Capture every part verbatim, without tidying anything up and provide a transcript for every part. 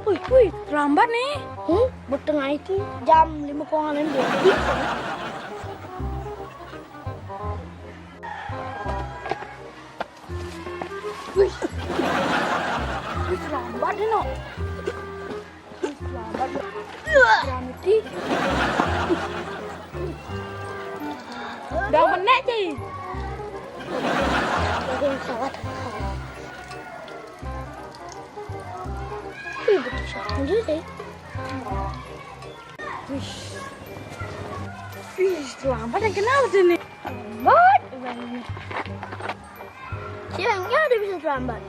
Wih, wih, terlambat nih. Hmm, betengah itu jam lima kurang lebih. Wih. Wih, terlambat nih, no. Wih, terlambat. Terlambat nih. Udah menek, Ci. Wih, betul sih. Wih. Wih, terlambat yang kenal sini. Lambat banget ini. Siangnya ada bisa terlambat.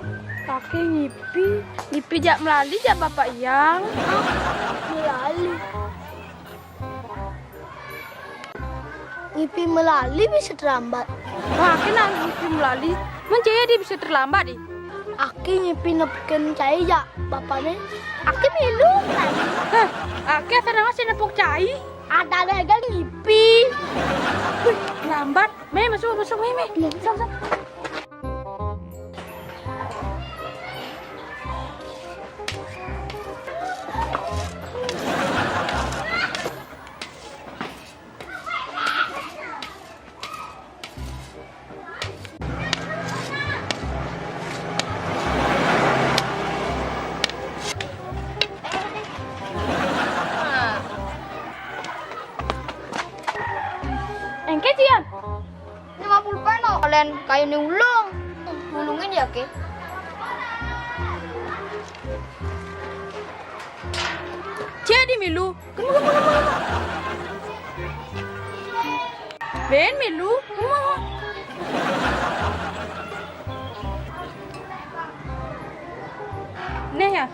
Pakai ngipi, ngipi jak melali jak bapak yang. Melali. Ngipi melali bisa terlambat. Wah, kena ngipi melali. Mencaya dia bisa terlambat, di. Aki ngipi nepukin cai jak bapaknya. Aki milu. Hah, aki asal nama si nepuk cai. Ada lagi ngipi. Wih, lambat. Mei, masuk, masuk, Mei, Mei. Masuk, masuk. Engke, Cian. Lima puluh peno. Kalian kayu ni ulung. Ulungin ya, ke? Jadi milu. Kemu, kemu, kemu, kemu. Ben milu. Kemu. Nih ya.